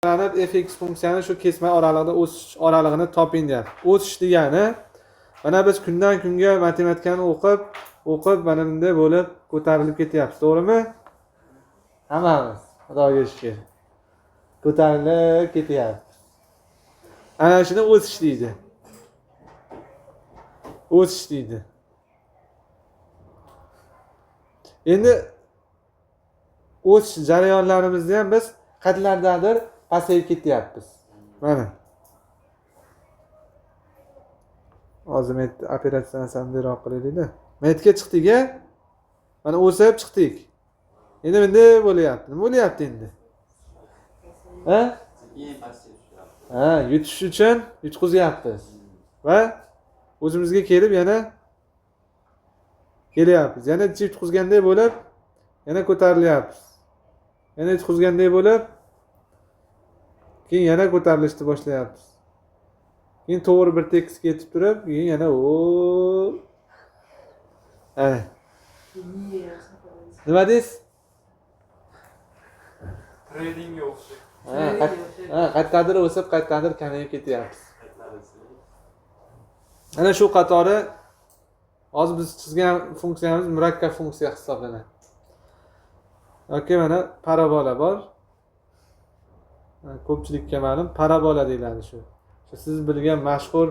Foydalanib fx funksiyani shu kesma oralig'ida o'sish oralig'ini toping deyapti. O'sish degani mana biz kundan kunga matematikani o'qib, o'qib mana bunday bo'lib ko'tarilib ketyapmiz, to'g'rimi? Hammamiz, Xudoga shukr. Ko'tarilib ketyapmiz. Ana shuni o'sish deydi. O'sish deydi. Endi o'sish jarayonlarimizda ham biz qatlardadir pasayib ketyapmiz. Mana. Hozir men operatsiyani sandiroq qilaylik-da. Metga chiqdik-a? Mana o'sib chiqdik. Endi bunday bo'lyapti. Nima bo'lyapti endi? Ha? Ha, yutish uchun yutqizyapmiz. Va o'zimizga kelib yana kelyapmiz. Yana yutqizganday bo'lib yana ko'tarilyapmiz. Yana yutqizganday bo'lib keyin yana ko'tarilishni boshlayapmiz. Keyin to'g'ri bir tekis ketib turib, keyin yana o. Ha. Nima deysiz? Tradingga o'xshaydi. Ha, qayerdadir o'sib, qayerdadir kamayib ketyapmiz. Ana shu qatori hozir biz chizgan funksiyamiz murakkab funksiya hisoblanadi. Yoki mana parabola bor. Ko'pchilikka ma'lum parabola deyiladi shu. Shu siz bilgan mashhur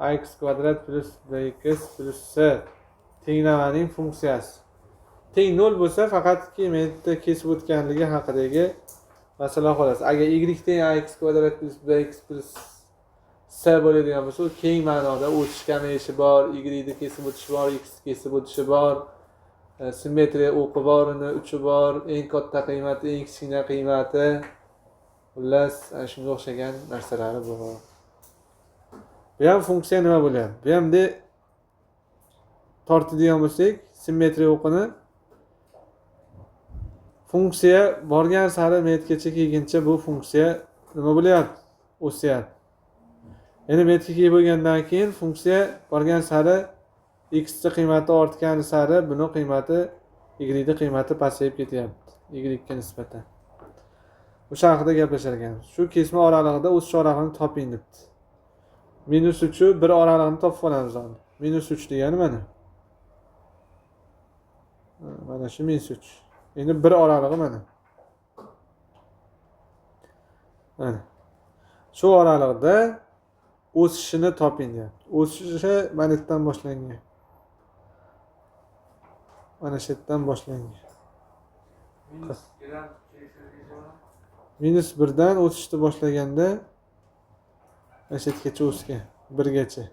ax kvadrat plus bx plus c tenglamaning funksiyasi. Teng 0 bo'lsa faqatki metda kesib o'tganligi haqidagi masala xolos. Agar y teng ax kvadrat plus bx plus c bo'ladigan bo'lsa, u keng ma'noda o'sish kamayishi bor, y ni kesib o'tishi bor, x ni kesib o'tishi bor, simmetriya o'qi bor, uni uchi bor, eng katta qiymati, eng kichkina qiymati, xullas ana shunga o'xshagan narsalari bor. Bu ham funksiya nima bo'lyapti? Bu ham bunday tortadigan bo'lsak, simmetriya o'qini funksiya borgan sari metgacha kelguncha bu funksiya nima bo'lyapti? O'syapti. Endi metga kelib bo'lgandan keyin funksiya borgan sari x ni qiymati ortgani sari buni qiymati y ni qiymati pasayib ketyapti y ga nisbatan. O'sha haqida gaplashar ekanmiz. Shu kesma oralig'ida o'sish oralig'ini toping debdi. Minus uch bir oralig'ini topib olamiz hozir. Minus uch degani mana. Mana shu minus uch. Endi bir oralig'i mana. Mana. Shu oralig'ida o'sishini toping deyapti. O'sishi mana yerdan boshlangan. Mana shu yerdan boshlangan. Minus birdan o'sishni boshlaganda mana shu yergacha o'sgan, birgacha.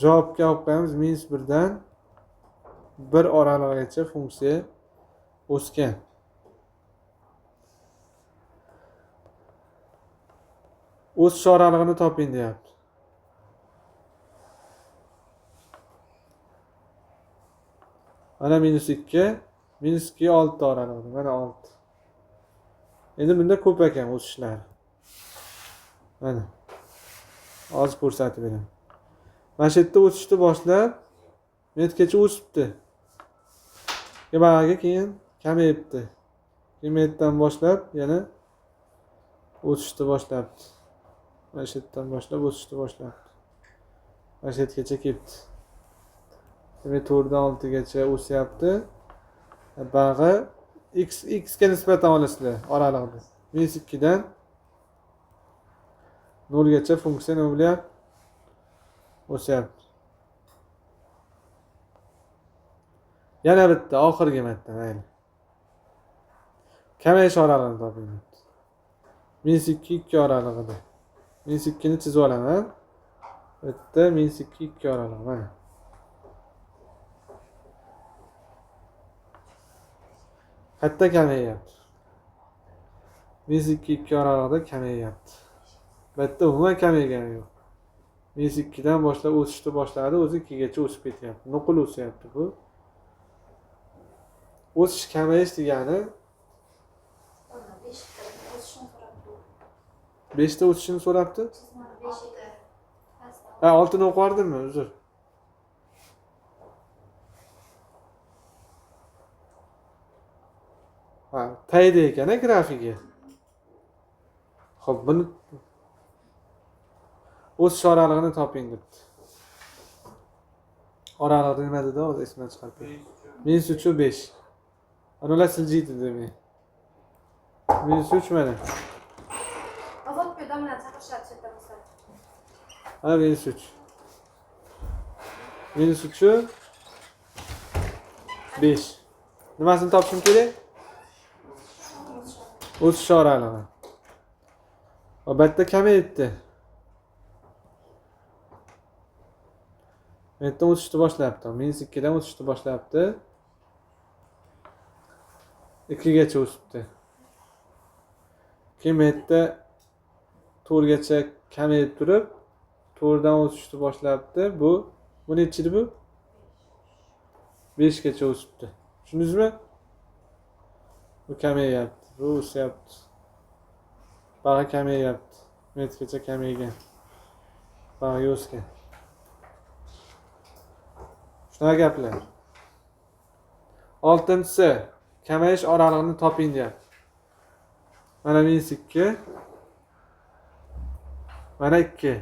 Javobga olib qo'yamiz, minus birdan bir oralig'igacha funksiya o'sgan. O'sish oralig'ini toping deyapti. Mana minus ikki, minus ikki olti oralig'ida, mana olti. Endi bunda ko'p ekan o'sishlar. Mana. Hozir ko'rsatib beraman. Mana shu yerda o'sishni boshlab, metgacha o'sibdi. Keyin keyin kamayibdi. Keyin metdan boshlab yana o'sishni boshlabdi. Mana shu yerdan boshlab o'sishni boshlabdi. Mana shu yergacha kelibdi. Demak, to'rtdan oltigacha o'syapti. Bag'i x ga nisbatan olasizlar oralig'ini. Minus ikkidan nolgacha funksiya nima bo'lyapti? O'syapti. Yana bitta oxirgi marta, mayli. Kamayish oralig'ini toping. Minus ikki ikki oralig'ida. Minus ikkini chizib olaman. Bu yerda minus ikki ikki oralig'i mana. Qayerda kamayyapti? Minus ikki ikki oralig'ida kamayyapti. Bu yerda umuman kamaygani yo'q. Minus ikkidan boshlab o'sishni boshladi, o'zi ikkigacha o'sib ketyapti. Nuqul o'syapti bu. O'sish kamayish degani 5ta o'sishini so'rabdi. Ha, 6ni o'qib yubordimmi? Uzr. Ha, Payda ekan grafigi. Xo'p, buni o'sish oralig'ini toping debdi. Oralig'i nima dedi? Hozir esimdan chiqarib. -3 va 5. Ana ular siljiydi demak. -3 mana. Ozodbek domlani chaqirishadi shu yerda bo'lsa. Mana -3. -3 5. Nimasini topishim kerak? O'sish oralig'i. Albatta kamayibdi. Bu yerdan o'sishni boshlabdi. -2 dan o'sishni boshlabdi. 2 gacha o'sibdi. Keyin bu yerda 4 gacha kamayib turib, 4 dan o'sishni boshlabdi. Bu nechi bu? 5 gacha o'sibdi. Tushundingizmi? Bu kamayyapti, bu o'syapti. Baho kamayyapti. Metgacha kamaygan. Bahoga o'sgan. Shunaqa gaplar. 6-chisi kamayish oralig'ini toping deyapti. Mana -2. Mana 2.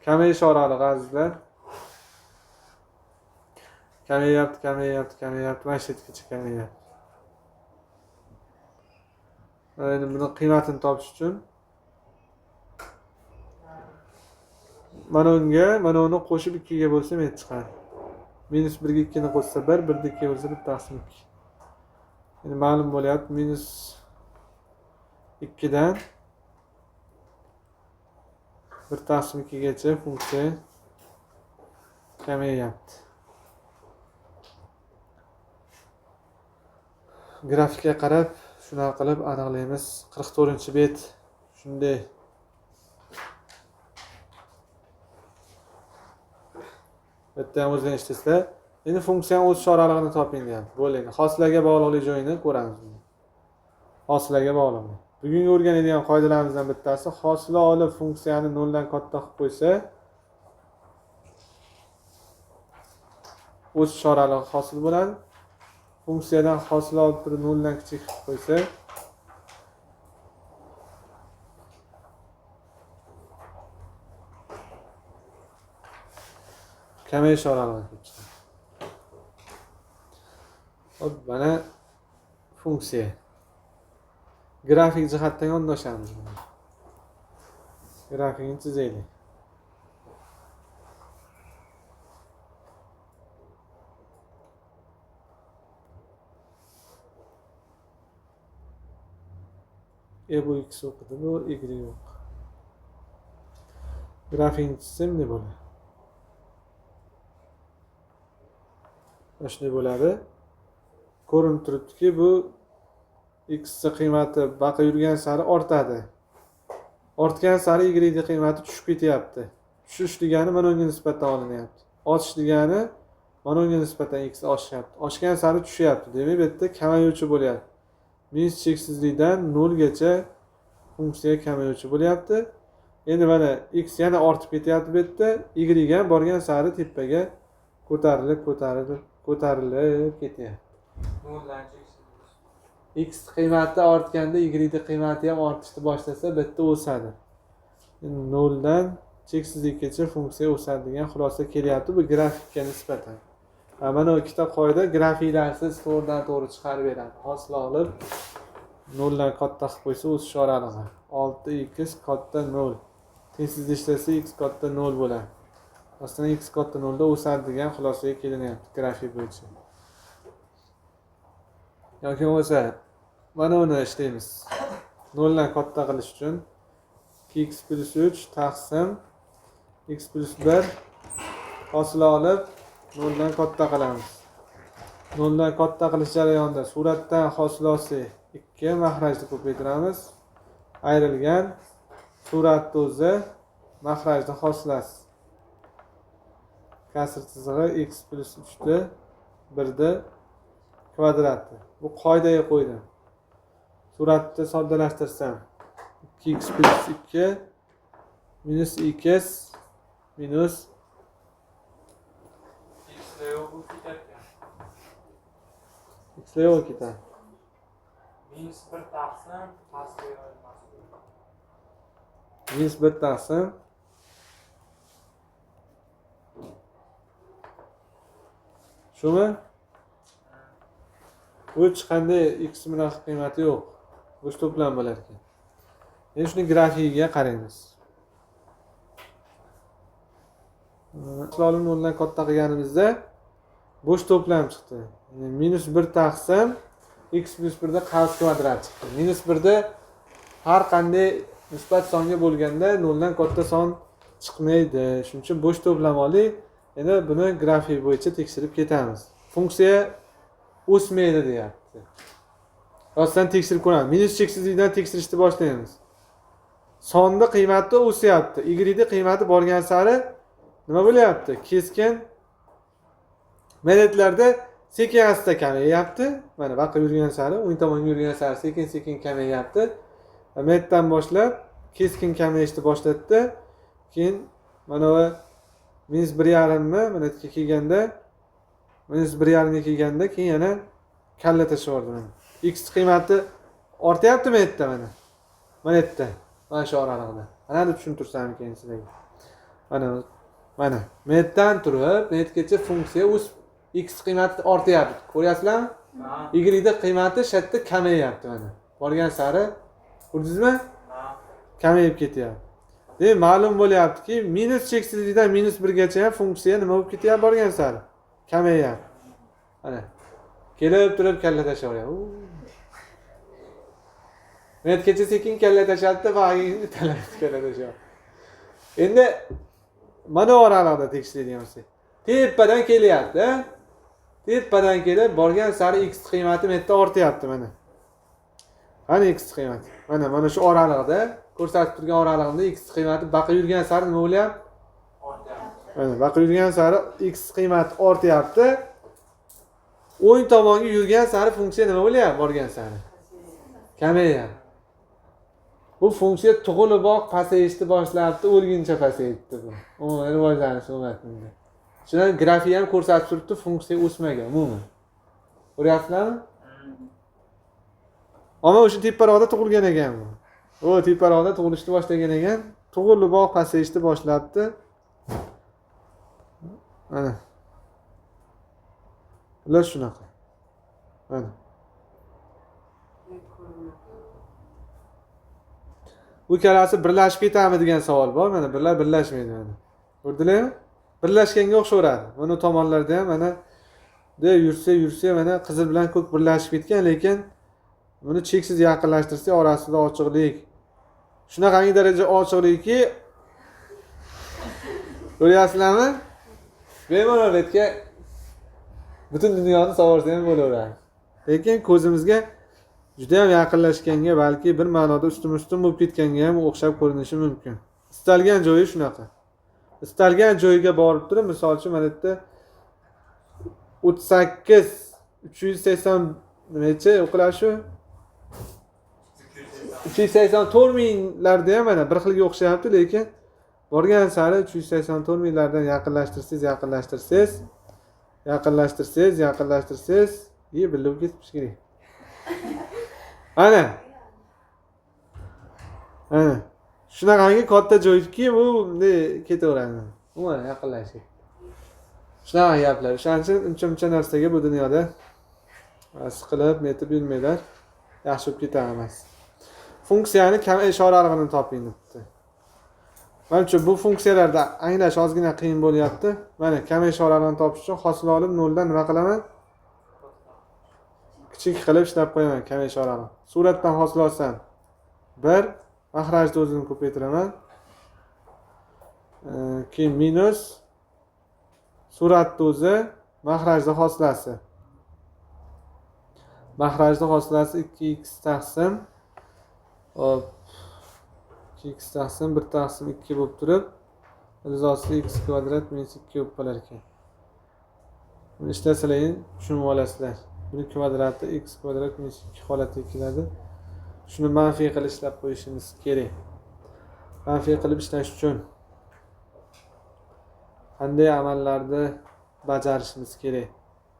Kamayish oralig'i azizlar. Kamayyapti, kamayyapti, kamayyapti. Mana shu yergacha kamayyapti. Endi buni qiymatini topish uchun mana unga, mana uni qo'shib 2 ga bo'lsam et chiqadi. -1 ga 2 ni qo'shsa 1, 1 ga 2 bo'lsa 1 taqsim 2. Endi ma'lum bo'lyapti, -2 dan 1 taqsim 2 gacha funksiya kamayyapti. Grafikka qarab shunaqa qilib aniqlaymiz. 44-bet shunday. Bitta ham o'zinglar ishlasizlar. Endi funksiyani o'sish oralig'ini toping deyapti. Bo'ldi, endi hosilaga bog'liqlik joyini ko'ramiz. Hosilaga bog'liqlik. Bugungi o'rganadigan qoidalarimizdan bittasi hosila olib funksiyani 0 dan katta qilib qo'ysa, o'sish oralig'i hosil bo'ladi. Funksiyadan hosila olib turib 0 dan kichik qilib qo'ysa, kamayish oralig'i kelib chiqadi. Hop, mana funksiya. Grafik jihatdan yondashamiz. Grafikni chizaylik. Bu x o'qidi, bu y yo'q. Grafikni chizsam ne bo'ladi? Mana shunday bo'ladi. Ko'rinib turibdiki, bu x qiymati baqa yurgan sari ortadi. Ortgan sari y qiymati tushib ketyapti. Tushish degani mana unga nisbatan olinyapti. Oshish degani mana unga nisbatan x oshyapti. Oshgan sari tushyapti. Demak, bu yerda kamayuvchi bo'lyapti. Minus cheksizlikdan 0 gacha funksiya kamayuvchi bo'lyapti. Endi mana x yana ortib ketyapti bu yerda, y ham borgan sari tepaga ko'tarilib, ko'tarilib, ko'tarilib ketyapti. X qiymati ortganda y qiymati ham ortishni boshlasa, bitta o'sadi. 0 dan cheksizlikkacha funksiya o'sadi degan xulosa kelyapti bu grafikka nisbatan. Mana ikkita qoida grafiklarsiz to'g'ridan to'g'ri chiqarib beradi. Hosila olib 0 dan katta qilib qo'ysa o'sish oralig'i 6x katta 0. Tengsizlashtirish x katta 0 bo'ladi. Aslida x katta 0 da o'sadi degan xulosaga kelinyapti grafik bo'yicha. Yoki bo'lmasa mana uni ishlaymiz. 0 dan katta qilish uchun 2x + 3 taqsim x + 1 hosila olib 0 dan katta qilamiz. 0 dan katta qilish jarayonida suratdan hosilasi 2 mahrajni ko'paytiramiz. Ayrilgan suratni o'zi mahrajni hosilasi. Kasr chizig'i x + 3 ni 1 ni kvadrati. Bu qoidaga qo'ydim. Suratni soddalashtirsam 2x + 2 minus x minus x yo'q ketar. X yo'q ketadi. Minus 1 taqsim pastga yoyilmasi. Minus 1 taqsim shumi? Bu hech qanday x bunaqa qiymati yo'q. Bo'sh to'plam bo'lar ekan. Endi shuni grafigiga qaraymiz. Misolni noldan katta qilganimizda bo'sh to'plam chiqdi. Minus 1 taqsim x plus 1 da qavs kvadrat chiqdi. Minus 1 da har qanday musbat songa bo'lganda noldan katta son chiqmaydi. Shuning uchun bo'sh to'plam oldik. Endi buni grafik bo'yicha tekshirib ketamiz. Funksiya o'smaydi deyapti. Rostdan tekshirib ko'ramiz. Minus cheksizlikdan tekshirishni boshlaymiz. Sonni qiymati o'syapti. Y ni qiymati borgan sari nima bo'lyapti? Keskin metodlarda sekin asta kamayyapti. Mana baqib yurgan sari, o'ng tomonga yurgan sari sekin-sekin kamayyapti. Metoddan boshlab keskin kamayishni boshlatdi. Keyin mana bu minus 1.5 mi mana yerga kelganda, minus 1.5 ga kelganda keyin yana kalla tashlab yubordi mana. X qiymati ortyaptimi yerda mana? Mana yerda, mana shu oralig'ida. Mana deb tushuntirsam keyin sizlarga. Mana mana metdan turib, metgacha funksiya o'z x qiymati ortyapti. Ko'ryapsizlarmi? Y ni qiymati shu yerda kamayyapti mana. Borgan sari ko'rdingizmi? Kamayib ketyapti. Demak, ma'lum bo'lyaptiki, minus cheksizlikdan minus 1 gacha ham funksiya nima bo'lib ketyapti borgan sari? Kamayyapti. Mana kelib turib kalla tashlayapti. Metgacha sekin kalla tashlatdi va kalla tashlayapti. Endi mana oralarda tekshiradigan bo'lsak, tepadan kelyapti. Tepadan kelib borgan sari x qiymati metda ortyapti mana. Qani x qiymati? Mana mana shu oralig'ida ko'rsatib turgan oralig'ida x qiymati baqib yurgan sari nima bo'lyapti? Ortyapti. Mana baqib yurgan sari x qiymati ortyapti. O'ng tomonga yurgan sari funksiya nima bo'lyapti? Borgan sari kamayyapti. Bu funksiya tug'iliboq pasayishni boshlabdi, o'lguncha pasayibdi bu. Umuman rivojlanish bo'lmadi bunda. Shundan grafik ham ko'rsatib turibdi, funksiya o'smagan umuman. Ko'ryapsizlarmi? Ammo o'sha teparoqda tug'ilgan ekan bu. U teparoqda tug'ilishni boshlagan ekan, tug'iliboq pasayishni boshlabdi. Mana. Ular shunaqa. Mana. Bu ikkalasi birlashib ketadimi degan savol bor. Mana birlar birlashmaydi mana. Ko'rdinglarmi? Birlashganga o'xshaveradi. Mana tomonlarda ham mana de yursa yursa mana qizil bilan ko'k birlashib ketgan, lekin buni cheksiz yaqinlashtirsa orasida ochiqlik. Shunaqangi daraja ochiqlikki, ko'ryapsizlarmi? Bemalol yerga butun dunyoni savorsa ham bo'laveradi. Lekin ko'zimizga juda ham yaqinlashganga, balki bir ma'noda ustim-ustim bo'lib ketganga ham o'xshab ko'rinishi mumkin. Istalgan joyi shunaqa. Istalgan joyiga borib turib, misol uchun mana bu yerda 38 380 necha o'qiladi shu? 384 minglarda ham mana bir xilga o'xshayapti, lekin borgan sari 384 minglardan yaqinlashtirsangiz, yaqinlashtirsangiz, yaqinlashtirsangiz, yaqinlashtirsangiz, birga bo'lib ketib kerak. Ana. Ana. Shunaqangi katta joyki bu bunday ketaveradi. Umuman yaqinlashib. Shunaqa gaplar. O'shaning uchun uncha-muncha narsaga bu dunyoda siqilib, netib yurmanglar. Yaxshi bo'lib ketadi emas. Funksiyani kamayish oralig'ini toping debdi. Manimcha bu funksiyalarda anglash ozgina qiyin bo'lyapti. Mana kamayish oralig'ini topish uchun hosil olib noldan nima qilaman? Kichik qilib ishlab qo'yaman kamayish oralig'ini. Suratdan hosil olsam 1, mahrajni o'zini ko'paytiraman. Keyin minus suratni o'zi mahrajda hosilasi. Mahrajda hosilasi 2x taqsim hop 2x taqsim 1 taqsim 2 bo'lib turib, izosi x kvadrat minus 2 bo'lib qolar ekan. Buni ishlasalar tushunib olasizlar. Buni kvadrati x kvadrat minus 2 holatiga keladi. Shuni manfiy qilib ishlab qo'yishimiz kerak. Manfiy qilib ishlash uchun qanday amallarni bajarishimiz kerak?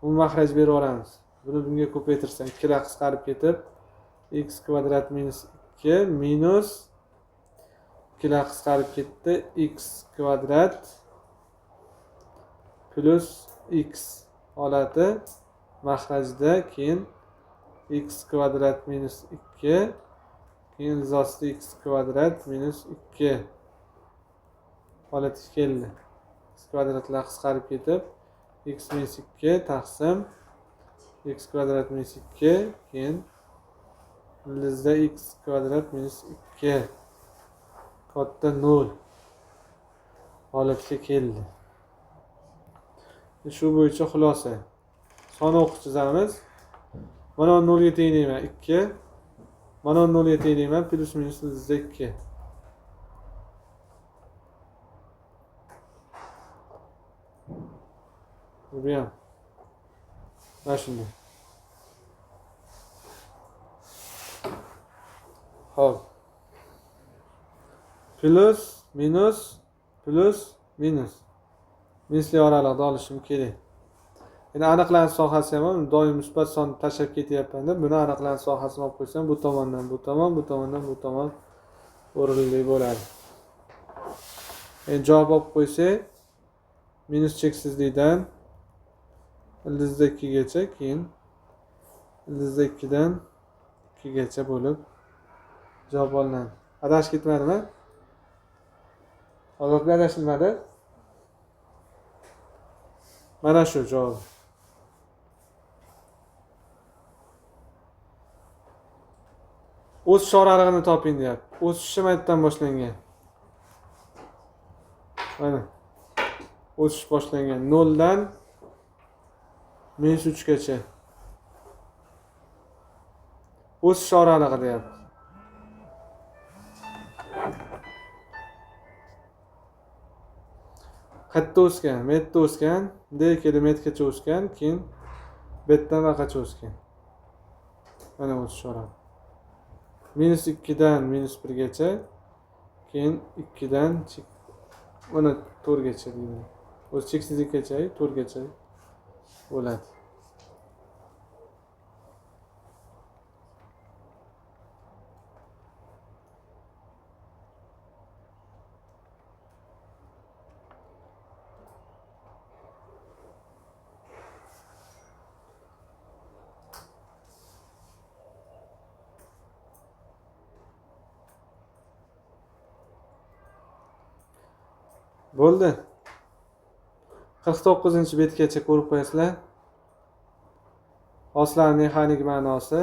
Bu mahraj berib yuboramiz. Buni bunga ko'paytirsam ikkilar qisqarib ketib, x kvadrat minus 2 minus 2lar qisqarib ketdi, x kvadrat plus x holati maxrajda, keyin x kvadrat minus 2, keyin ildiz x kvadrat minus 2 holati keldi. X kvadratlar qisqarib ketib x minus 2 taqsim x kvadrat minus 2, keyin ildizda x kvadrat minus 2 katta 0 holatga keldi. Shu bo'yicha xulosa. Son o'qib chizamiz. Mana 0 ga teng deyman 2. Mana 0 ga teng deyman plus minus ildizda 2. Bu ham mana shunday. Xo'p. Plus, minus, plus, minus. Minusli oraliqda olishim kerak. Endi aniqlanish sohasi ham doim musbat son tashlab ketyapman-da. Buni aniqlanish sohasini olib qo'ysam, bu tomondan bu tomon, bu tomondan bu tomon o'rinli bo'ladi. Endi javob olib qo'ysak, minus cheksizlikdan ildizda 2 gacha, keyin ildizda 2 dan 2 gacha bo'lib javob olinadi. Adashib ketmadimi? Ozodbek adashilmadi. Mana shu javob. O'sish oralig'ini toping deyapti. O'sishi maytdan boshlangan. Mana o'sish boshlangan 0 dan minus 3 gacha. O'sish oralig'i deyapti. Qayerda o'sgan? Metda o'sgan, D kelib metgacha o'sgan, keyin betdan vaqacha o'sgan. Mana o'sish oralig'i. Minus 2 dan minus 1 gacha, keyin 2 dan mana 4 gacha deydi. O'zi cheksizlikkacha, 4 gacha bo'ladi. Bo'ldi. 49-betgacha ko'rib qo'yasizlar. Hoslar mexanik ma'nosi.